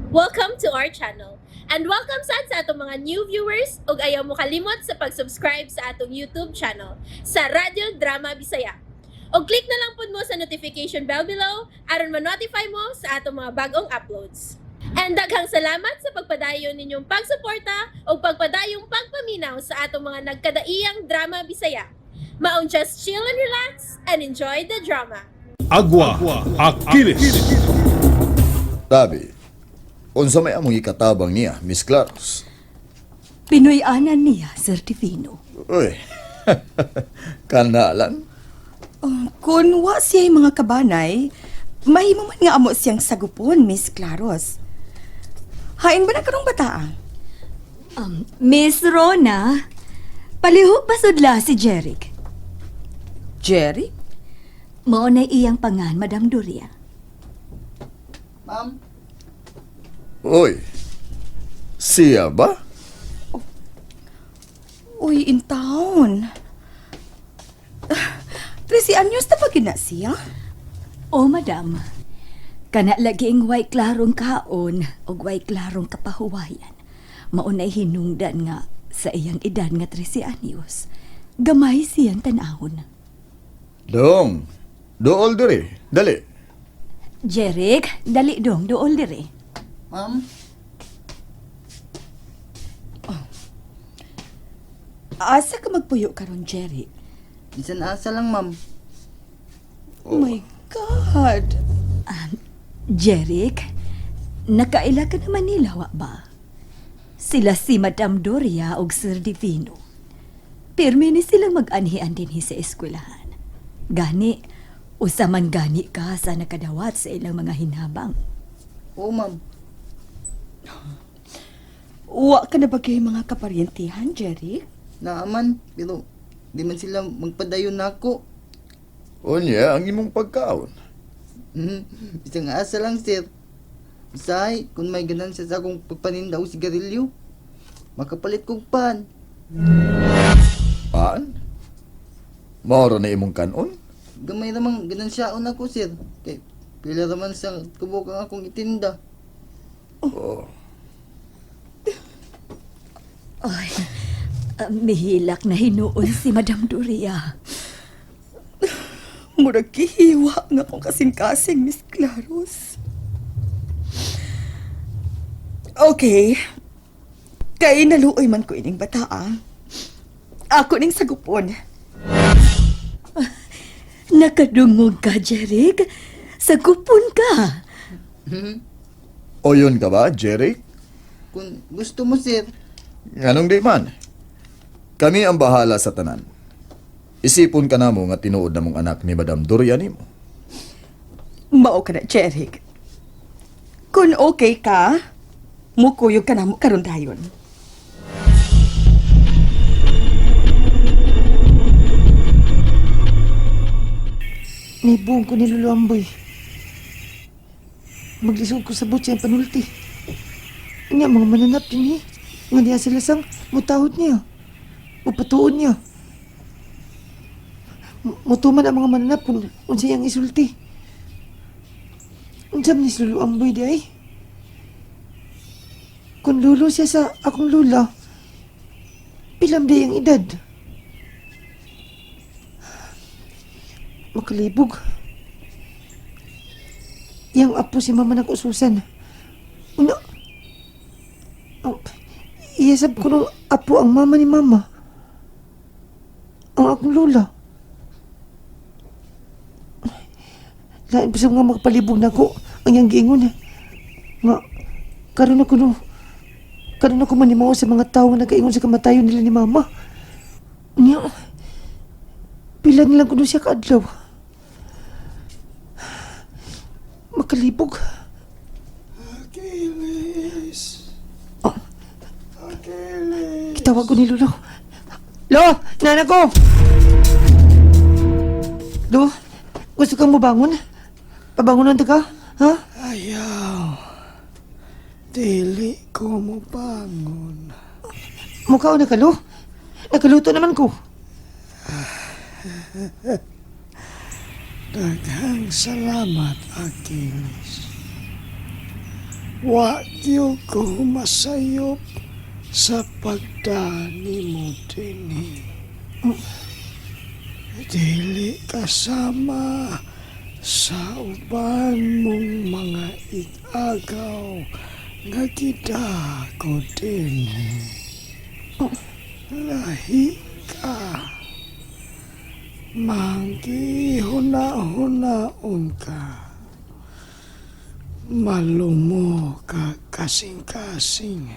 Welcome to our channel. And welcome sad sa atong mga new viewers ug ayaw mo kalimot sa pag-subscribe sa atong YouTube channel sa Radyo Drama Bisaya. Og click na lang pud mo sa notification bell below aron ma-notify mo sa atong mga bagong uploads. And daghang salamat sa pagpadayon ninyong pagsuporta ug pagpadayong pagpaminaw sa atong mga nagkadaiyang drama Bisaya. Maong just chill and relax and enjoy the drama. Agua Aquiles. Tabi, unsa may among ikatabang niya, Miss Claros? Pinoy-anan niya, Sir Divino. Uy, kanalan? Oh, kung wa siya'y mga kabanay, mahimo man nga amo siyang sagupon, Miss Claros. Hain ba na karong bataa? Miss Rona, palihog pasudla si Jeric. Jerry? Mao na iyang pangan, Madam Doria. Ma'am, Uy, siya ba? Uy, in town. 13 anyos na ba gina siya? O, Madam, kana laging way klarong kaon o way klarong kapahuwayan. Mao na'y hinungdan nga sa iyang edad nga 13 anyos. Gamay siyang tanahon. Dong, dool diri, dali. Jeric, dali dong, dool dire. ma'am, Asa ka magpuyo karon, Jerry? bisan asa lang, ma'am. Oh my God! Jeric, nakaila ka na Manila, wa ba? Sila si Madam Doria og Sir Divino. Pirmi ni silang mag-anhian dinhi sa eskwelahan. Gani, usa man gani ka sa nakadawat sa ilang mga hinabang. Oo, ma'am. Wa ka na ba kay mga kaparyentihan, Jerry? Naaman, pero di man sila magpadayon nako. Unya, ang imong pagkaon. Bisan asa lang, sir. Usahay, kung may ganan siya sa akong pagpaninda og sigarilyo, makapalit kong pan. Paan? Maoro na imong kanon? Gamay ramang ganan siya ako, sir. Kay pila raman sa kubok ang akong itinda. Oh. Ay, mihilak na hinuon si Madam Doria. Murag gihiwa nga akong kasing-kasing, Miss Claros. Okay. Kay naluoy man ko ining bataa. Ako ning sagupon. Nakadungog ka, Jeric. Sagupon ka. O yun ka ba, Jerry? Kung gusto mo, sir, Anong di man? Kami ang bahala sa tanan. Isipon ka namo nga tinuod na mong anak ni Madam Doria nimo. Mao ka na, Jeric. Kung okay ka, mukuyog ka na mo karon dayon. Nibuong ko ni Lolo Amboy. Maglisod ko sa bot siyang panulti. Nga mga mananap din eh. Nga niya sila sang mutahod niya. Mupatuon niya. Mutuman ang mga mananap kung unsa iyang isulti. Unsa man ni si Lolo Amboy di ay? Kung lulo siya sa akong lula, pilam di ang edad. Makalibog. Yang apo si mama nag-ususan. Una, oh, iyasab ko nung apo ang mama ni mama. Ang akong lola. Lain pa sa mga makapalibog na ko ang iyang giingon. Nga, karon ako no, karon ako manimaw sa mga tao nga nagaingon sa kamatayon nila ni mama. Nya, pila nilang kuno siya kaadlaw. Makalibog. Achilles. Oh. Achilles. Kitawag ko ni Lolo. Lo! Nana ko! Lo, gusto kang mabangon? Pabangonan ta ka? Ha? Ayaw. Dili ko mo bangon. Mukha o nakalo? Nakaluto naman ko. Daghang salamat, Achilles. Wa gyud ko masayop sa pagdani mo dinhi. Dili kasama sa uban mong mga igagaw nga kita ko dinhi. Lahi ka. Manggihuna-hunaon ka. Malumo ka kasing-kasing.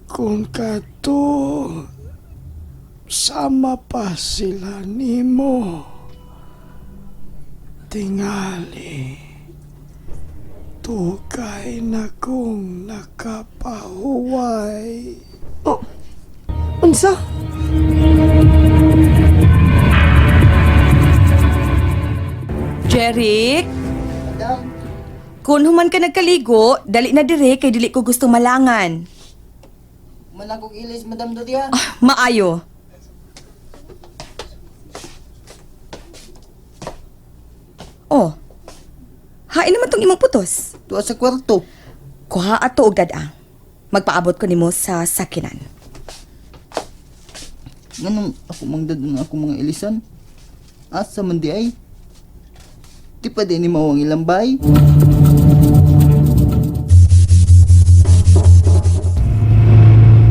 Kung kato sama pa sila nimo. Tingali, tukay na kong nakapahuway. Oh, unsa? Jeric, Madam, kung human ka nagkaligo, dali na dire kay dili ko gusto malangan. man ako ilis, Madam Doria. Ah, maayo. Oh. Hain naman tong imong putos. Tuwa sa kwarto. Kuha ato og dad-a. Magpaabot ko nimo sa sakinan. Nganong ako mang dadon ako mga ilisan? Asa man di ay? Di pa di ni mao ang ilang bay.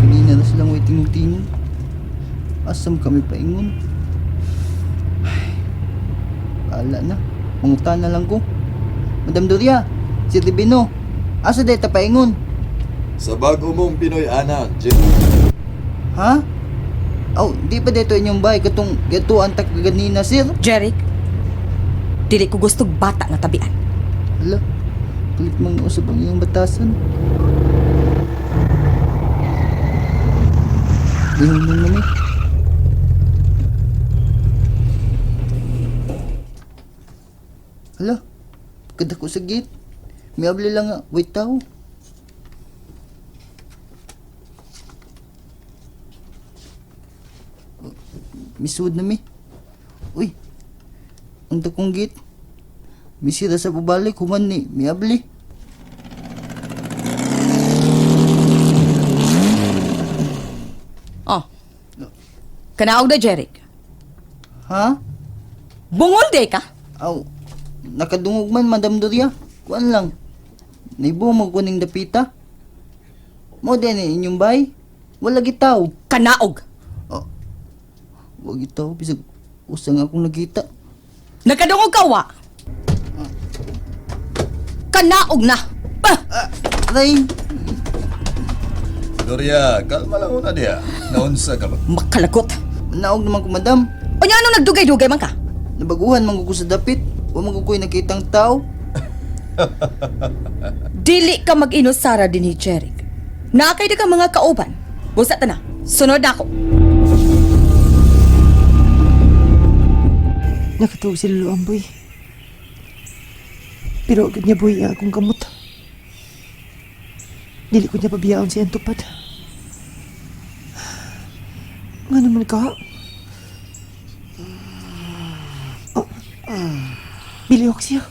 Kanina na silang way tingog-tingog. Asam kami paingon. Ay, bahala na. Mangutan na lang ko. Madam Doria, si Ribino, asa di ta paingon? Sa bago mong Pinoy anak, Jim. Ha? Aw, di pa dito inyong bay katong gatuan ta kaganina, sir. Jeric, dili ko gusto bata nga tabian. Hala, kulit mang usap ang iyong batasan. Lihon nung nami. Hala, kadako sa gate. May abli lang nga, wait tao. Misud na mi. Uy, ang dakong gate. Misira sa pabalik, human ni, miabli. Oh. Kanaog na Jeric. Ha? Bungol day ka. Aw, nakadungog man, Madam Doria. Kuan lang. Naibo mo kuning dapita. Mo din eh, inyong bay. Wala gitaw. Kanaog. Oh, wag gitaw. Bisag, usang akong nagita. Nagkadungog ka wa. Kanaog na. Ah! Ah, aray! Doria, kalma lang una diya. Naunsa ka ba? Makalagot. Manaog naman ko, madam. Unya anong nagdugay-dugay man ka? Nabaguhan man ko sa dapit. Wa man ko ko'y nakitang tao. Dili ka mag-inusara din ni Jeric. Nakay ka mga kauban. Busa ta na. Sunod na ako. Nakatuog si Lolo Amboy. Pero agad niya buhi ang akong kamot. Dili ko niya pabiyaon sa iyang tupad. Nga naman ka? Oh. Bilihok siya.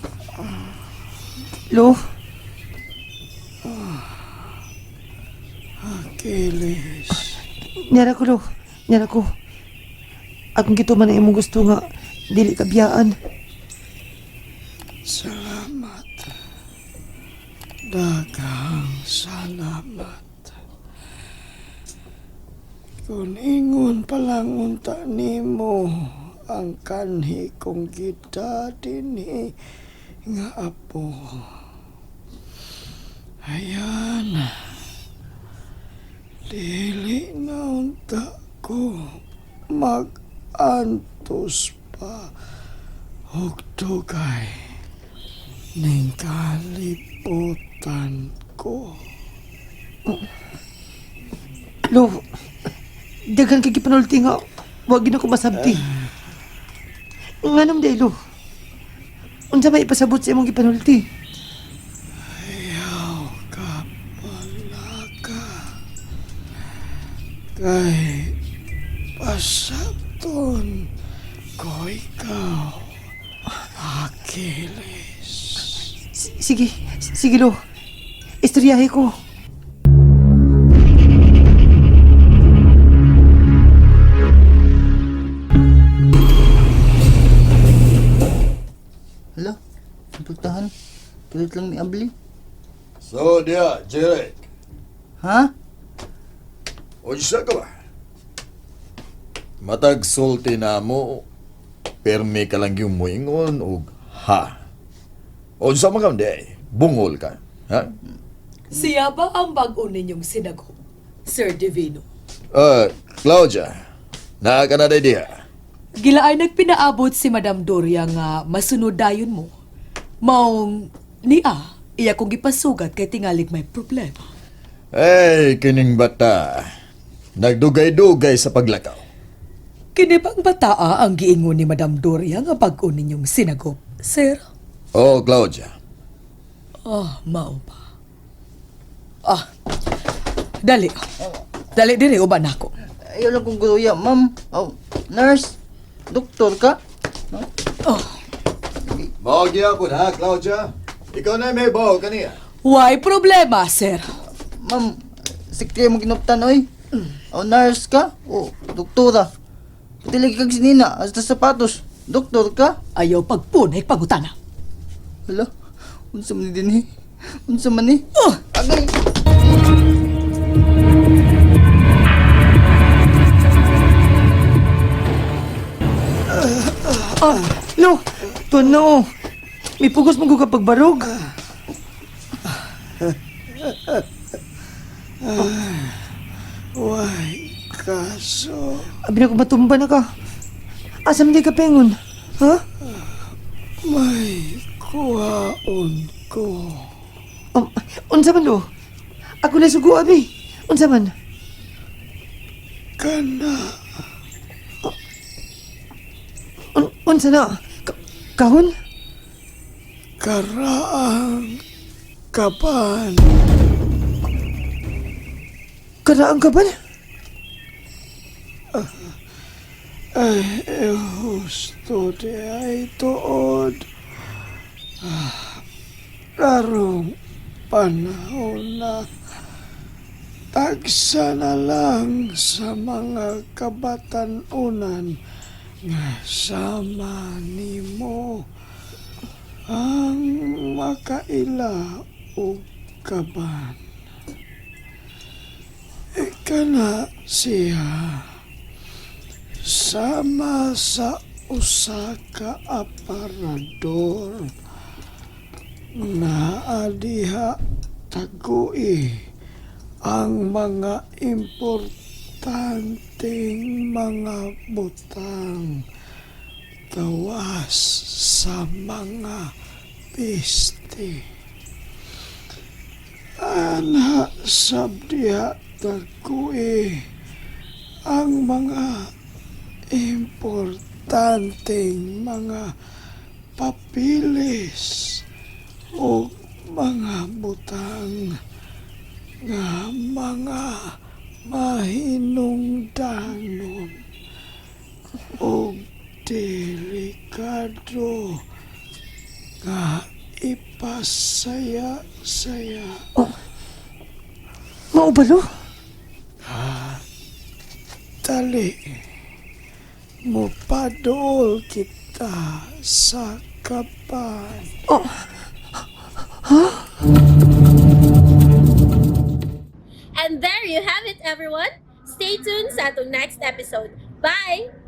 Lo, Achilles. Nyara ko, Lo. Nyara ko. Akong gituman ang imong gusto nga dili ka biyaan. Salamat. Daghang salamat. Kung ingon pa lang unta nimo ang kanhi kong kita dinhi nga apo. Ayan. Dili na unta ko mag-antos pa og dugay ning kalibutan ko. Lo, daghan kay gipanulti nga wag gid ako masabti. Nganong day, Lo? Unsa may ipasabot sa imong gipanulti? Ayaw ka palaka. Kay pasabton ko ikaw, Achilles. Sige, sige lo. Istoryahe ko. Hala, ang pultahan. Kalit lang ni Abli. So, diya, Jerek. Ha? Unsa ka ba? Matag sulti na mo, permi ka lang yung muingon og ha. Unsa man ka di, bungol ka. Ha? Siya ba ang bag-o ninyong sinago, Sir Divino? Claudia, naa ka na day diha. Gila ay nagpinaabot si Madam Doria nga masunod dayon mo. Maong niya, iya kong gipasugat kay tingalig may problema. Ay, kining bata. Nagdugay-dugay sa paglakaw. Kini bang bataa ang giingon ni Madam Doria nga bag-o ninyong sinagop, Sir? Oh, Claudia. Ah, mao ba? Ah, dali. Dali diri uban ako. Ayaw lang kong guruya, ma'am. Oh, nurse. Doktor ka? No? Oh, Mao gyapon ha, Claudia. Ikaw na may bawo kaniya. why problema, sir? Ma'am, sikre mo ginuptan, oy. Oh, nurse ka? Oh, doktora. Pati lagi kag sinina, hasta sapatos. Doktor ka? Ayaw pagpunay pangutana. Hala, unsa man ni dinhi? Unsa man ni? Oh! Agay! Ah, lo, tuan na oh. May pugos mo ko kapag barog. Way kaso. Abi na ko matumba na ka. Asam di ka pengon? Ha? May kuhaon ko. Unsa man lo? Ako na sugo abi. Unsa man? Kana Unsa na? Kahon? karaang kapan. Karaang ka ba? Ay, husto di ay tuod. Ah, Karong panahon na tagsa na lang sa mga kabatanunan nga sama nimo ang makaila og kaban. Ika na siya sama sa usa ka aparador naa diha tagui ang mga importanteng mga butang gawas sa mga piste. Ana sab diha tagui ang mga importanteng mga papilis o mga butang nga mga mahinungdanon o delikado nga ipasaya-saya. Mao ba lo? Dali, mupadool kita sa kapan. Oh, And there you have it, everyone. Stay tuned sa atong next episode. Bye!